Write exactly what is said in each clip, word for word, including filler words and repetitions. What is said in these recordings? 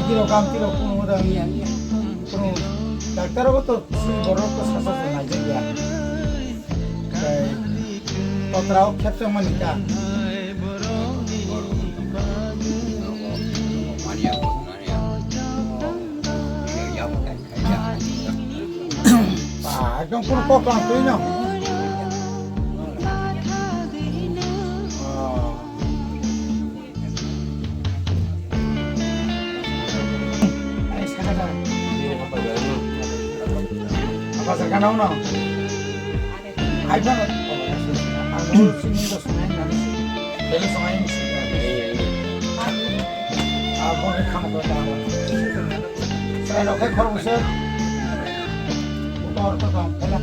Tiro kam tiro kuno da. Kuno doctor o to sui borok to sasa se nai ya. Tei kotra o khep tong mani ka. Ba, ekdom puro kok lang twi no. Ah. Apa sa kana uno? Ai ba. Ang sini dos na na. Pero sa ngayon si. Ako na kama ko ta. Sa no kay kormo sir. Ko to tong pala.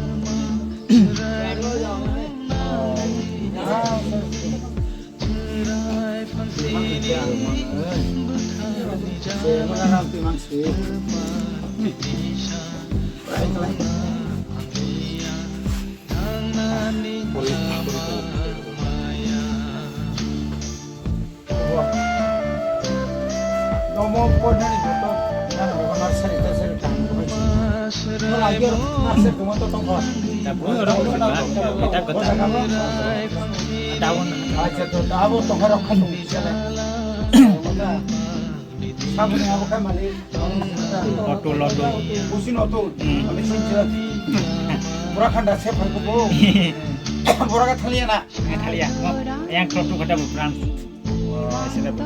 Nomo pornani joto nang bogo nursery, nursery tang bogo. No lagi nursery tongma to tongkha. Tabuk oro ko ba, eta kota. Daun. Acha to abo tongkha rok khatung sele. Sabuni abo kha mali. Auto, auto. Busi no to. Ami sinja. Pura khanda se phai ko bo. Pura ka thaliya na. Thaliya. Yang klok tu kata bu brand. Sila bu.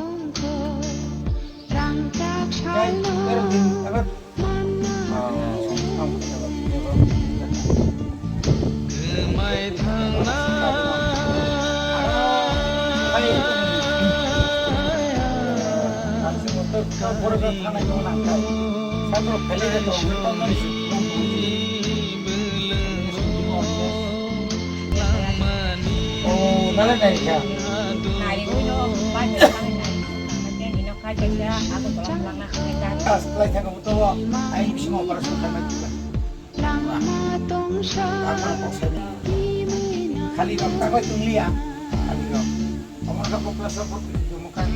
Oh, nalai nai kha. Nai ui no, bai bai nai nai. Mate ni no khai kaisa, ako tolong lang na khai ka. As lai thang ko to, ai bisi mo para sa khai ma. Ako kok sai. Khali ram ta koi tung liya. Khali ram. Amar ka pokla sa pok tu mo khai.